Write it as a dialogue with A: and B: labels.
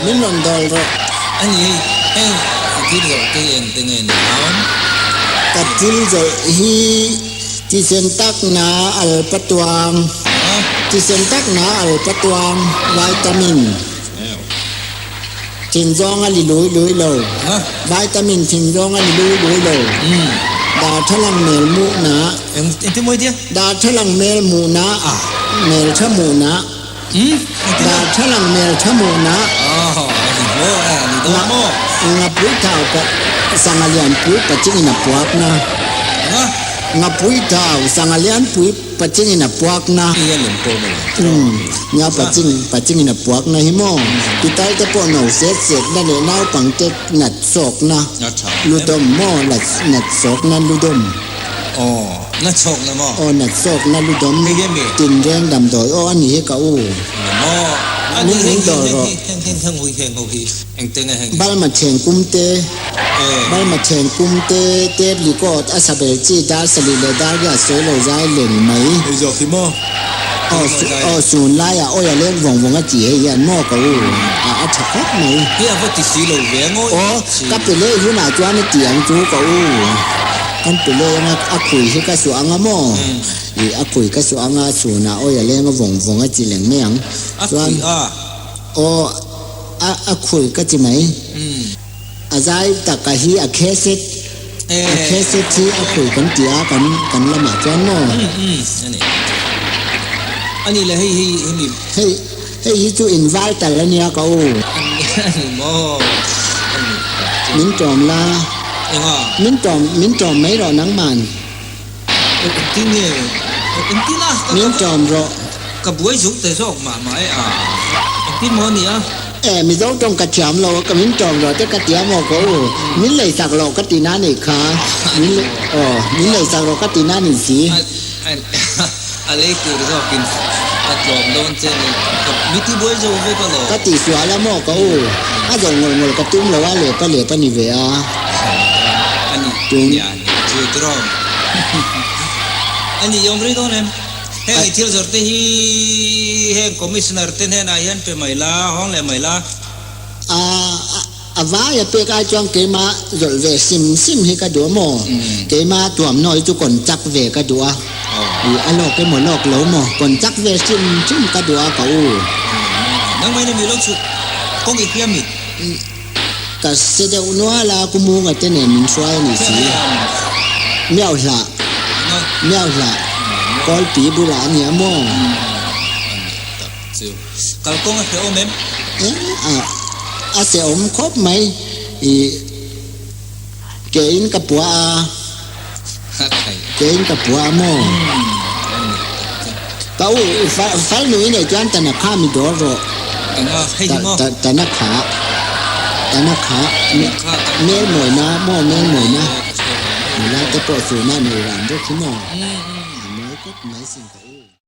A: Min rawn dawl rawh.
B: A ni hei, heng i thil zawrh te hi engte nge ni ang?
A: Ka thil zawrh hi thisen tak na alpa tuang, thisen tak na alpa tuang, vitamin. Thin zawng a li lui lui lo. Vitamin thin zawng a li lui lui lo. Darthlalang mel muhna. Darthlalang mel muhna. Mel tha muhna. Darthlalang mel tha muhna. Ngapui thau pa sanga lianpui pachingin a puakna. Ngapui thau sanga lianpui Paching in a puak na. Umm nia paching paching in a puak na hi maw. Pitar te pawh no set set na leh naupang te nat sawk na ludawm maw nat sawk na ludawm.
B: Aw nat sawk na maw.
A: Aw nat sawk na ludawm tinreng damdawi aw a ni hi ka u. Min min dawr rawh. Balma then kum te Balma then kum te tape record a sabel chi dar sarih leh dar ria sawi lo zai leng mai. Aw aw sun laiah awi a leng vawng vawng a ti hei hian maw ka u a a tha khawp mai. Aw ka pe leh hunah chuan a ti ang chu ka u kan pe leh anga a khui hi ka suah anga maw ih a khui ka suah anga chhunah awi a leng a vawng vawng a ti leng mai ang chuan aw A a khui ka ti mai. A zai tak a hi a kheset a kheset hi a khui kan ti a kan kan lamah chuan maw?
B: Umm a ni. A ni le hei hei hemi.
A: Hei hei hi chu in val tal a nia ka u.
B: A ni maw? A ni tak chu.
A: Min tawm la.
B: Enga?
A: Min tawm min tawm mai rawh nangman.
B: Engtin nge? Engtin a?
A: Min tawm rawh.
B: Ka buai zuk te zawk mah mah e a. Engtin maw ni a?
A: E, Mizo tawng ka thiam lo, ka min tawm rawh te ka tia maw ka u. Min lei sak loh ka ti na nih kha. Min aw, min lei sak rawh ka ti na nih si.
B: A lei tur zawkin ka tlawm dawn che ni. Ka mi ti buai zo vek alawm.
A: Ka ti sual a maw ka u. A zawng ngawlh ngawlh ka tum lo a, lepa lepa ni ve a.
B: A ni, nia, chu trawm. A ni, i awm rei dawn em? Heng i thil zawrh te hi heng Commissioner te hnenah hian pe mai la, hawng leh mai la.
A: A, a vai a pek ai chuan keimah zawlh ve sim sim hi ka duh a maw? Keimah tuamnaw hi chu kawn chak ve ka duh a. I a lawk emaw lawk lo maw? Kawn chak ve sim sim ka duh a ka u.
B: Nangmah in a mi lo chhuk kawng i hria mi?
A: Ka se deuh nual a, Ku Munga te nen min hruai a ni si. Miau hlah, miau hlah, Kawlpi bulah a nia maw?
B: Kalkawng a hrehawm em?
A: E, a, a hrehawm khawp mai. I, kein ka pua a, kein ka pua a maw? Ka u, i fal nui nei chuan tana kha mi dawr rawh. Ta, tana kha, tana kha, mel mawina maw, mel mawina. Nula te pawh chuna nei ran bawk hi maw? A mawi kawp mai sin ka u.